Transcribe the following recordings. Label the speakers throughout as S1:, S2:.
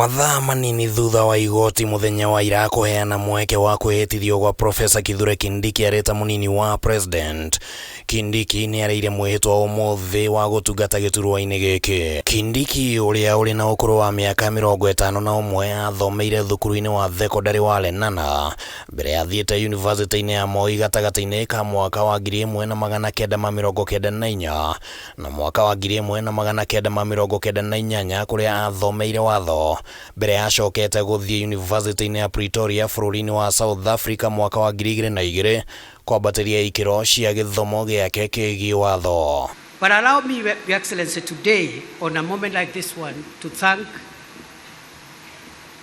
S1: Mathaa manini thutha wa igoti muthenya wa ira kuheana mweke wa kwihitithio gwa Profesa Kithure Kindiki arĩ ta munini wa president. Kindiki nĩ arĩire mwĩhĩtwa ũmũthĩ wa gũtungata gĩturwa-inĩ gĩkĩ. Kindiki ũrĩa ũrĩ na ũkũrũ wa mĩaka 51 athomeire thukuru-inĩ wa thekondarĩ wa Lenana mbere ya athiĩte yunivasĩtĩ-inĩ ya Moi gatagatĩ-inĩ ka mwaka wa 1994 na mwaka wa 1998 kũrĩa athomeire watho mbere ya acokete gũthiĩ yunivasĩtĩ-inĩ ya Pretoria bũrũri-inĩ wa South Africa mwaka wa 2002 kwambatĩria ikĩro cia gĩthomo gĩake kĩgiĩ watho.
S2: But allow me, Your Excellency, today, on a moment like this one, to thank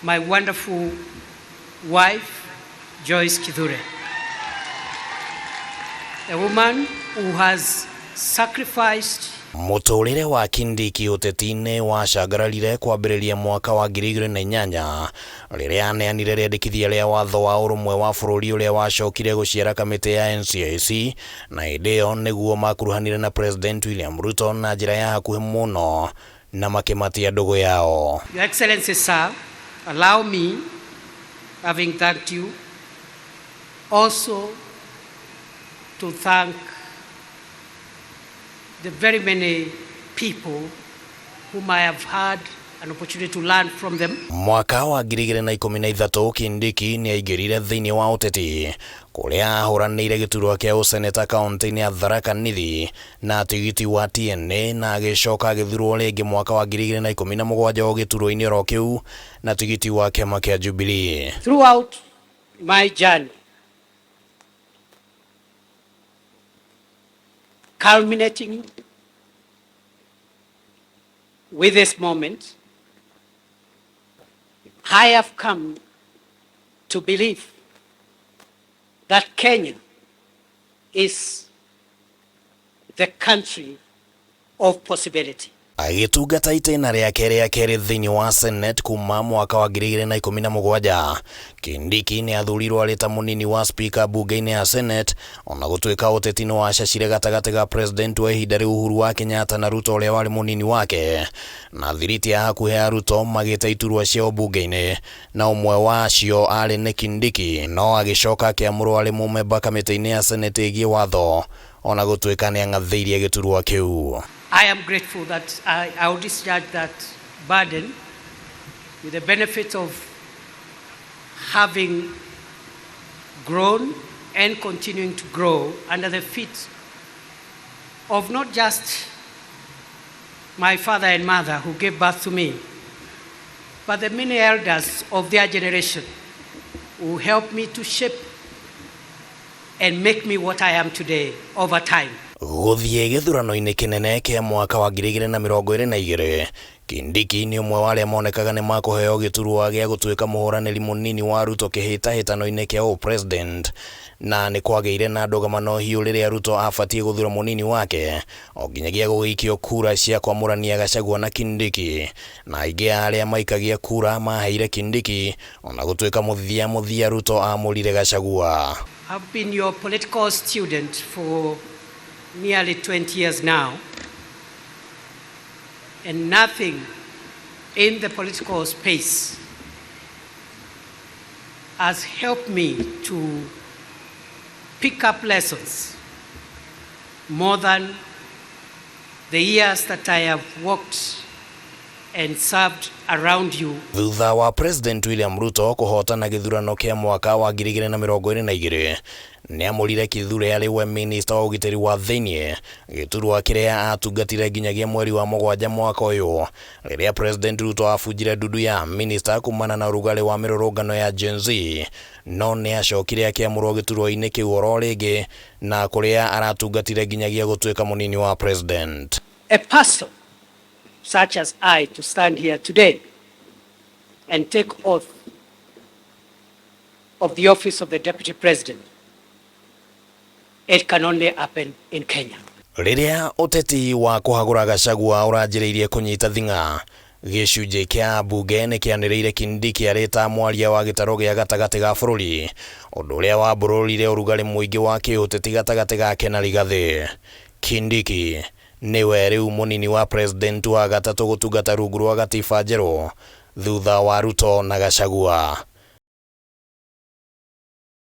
S2: my wonderful wife, Joyce Kithure, a woman who has sacrificed.
S1: Mũtũrĩre wa Kindiki ũteti-inĩ wacangararire kwambĩrĩria mwaka wa 2008 rĩrĩa aneanire rĩendekithia rĩa watho wa ũrũmwe wa bũrũri ũrĩa wacokire gũciara kamĩtĩ ya NCIC, na hĩndĩ ĩyo nĩguo makuruhanire na President William Ruto na njĩra ya hakuhĩ mũno na makĩmatia ndũgũ yao.
S2: Your Excellency, sir, allow me, having thanked you, also to thank the very many people whom I have had an opportunity to learn from them.
S1: Mwaka wa 2013 Kindiki nĩ aingĩrire thĩinĩ wa ũteti kũrĩa ahũranĩire gĩturwa kĩa ũseneta kaunti-inĩ ya Tharaka Nithi na tigiti wa TNA, na agĩcoka agĩthurwo rĩngĩ mwaka wa 2017 o gĩturwa-inĩ oro kĩu na tigiti wa kĩama kĩa Jubilee.
S2: Throughout my journey, culminating with this moment, I have come to believe that Kenya is the country of possibility.
S1: Agĩtungata itĩna rĩake rĩa kerĩ thĩinĩ wa Senate kuma mwaka wa 2017, Kindiki nĩ athurirwo arĩ ta mũnini wa speaker bunge-inĩ ya Senate, ona gũtuĩka ũteti nĩ wacacire gatagatĩ ga president wa ihinda rĩu Uhuru wa Kenyatta na Ruto ũrĩa warĩ mũnini wake, na thiriti ya hakuhĩ ya Ruto magĩte iturwa ciao bunge-inĩ, na ũmwe wacio arĩ nĩ Kindiki, no agĩcoka akĩamũrwo arĩ mũmemba kamĩtĩ-inĩ ya Senate ĩgiĩ watho ona gũtuĩka nĩ ang'athĩirie gĩturwa kĩu.
S2: I am grateful that I will discharge that burden with the benefit of having grown and continuing to grow under the feet of not just my father and mother who gave birth to me, but the many elders of their generation who helped me to shape and make me what I am today over time.
S1: Gũthiĩ gĩthurano-inĩ kĩnene kĩa mwaka wa 2022, Kindiki nĩ ũmwe wa arĩa monekaga nĩ makũheo gĩturwa gĩa gũtuĩka mũhũranĩri mũnini wa Ruto kĩhĩtahĩtano-inĩ kĩa ũpresident, na nĩ kwagĩire na ndũgamano hiũ rĩrĩa Ruto abatiĩ gũthura mũnini wake o nginyagia gũgĩikio kura cia kwamũrania Gachagua na Kindiki, na aingĩ a arĩa maikagia kura maheire Kindiki ona gũtuĩka mũthia mũthia Ruto amũrire Gachagua.
S2: I've been your political student for nearly 20 years now, and nothing in the political space has helped me to pick up lessons more than the years that I have worked and served around you.
S1: Thutha wa President William Ruto kũhotana gĩthurano kĩa mwaka wa 2022, nĩamũrire Kithure arĩ we minista wa ũgitĩri wa thĩinĩ, gĩturwa kĩrĩa atungatire nginyagia mweri wa mũgwanja mwaka ũyũ rĩrĩa President Ruto abunjire ndundu ya minista kumana na ũrugarĩ wa mĩrũrũngano ya Gen Z, no nĩ acokire akĩamũrwo gĩturwa-inĩ kĩu oro rĩngĩ na kũrĩa aratungatire nginyagia gũtuĩka mũnini wa president.
S2: A person such as I to stand here today and take oath of the office of the Deputy President, it can only happen in Kenya.
S1: Rĩrĩa ũteti wa kũhagũra Gachagua ũranjĩrĩirie kũnyita thing'a, gĩcunjĩ kĩa mbunge nĩ kĩanĩrĩire Kindiki arĩ ta mwaria wa gĩtarũ gĩa gatagatĩ ga bũrũri, ũndũ ũrĩa wambũrũrire ũrugarĩ mũingĩ wa kĩũteti gatagatĩ gake na Rigathĩ. Kindiki nĩwe rĩu mũnini wa president wa gatatũ gũtungata rungu rwa gatiba njerũ Thutha wa Ruto na Gachagua.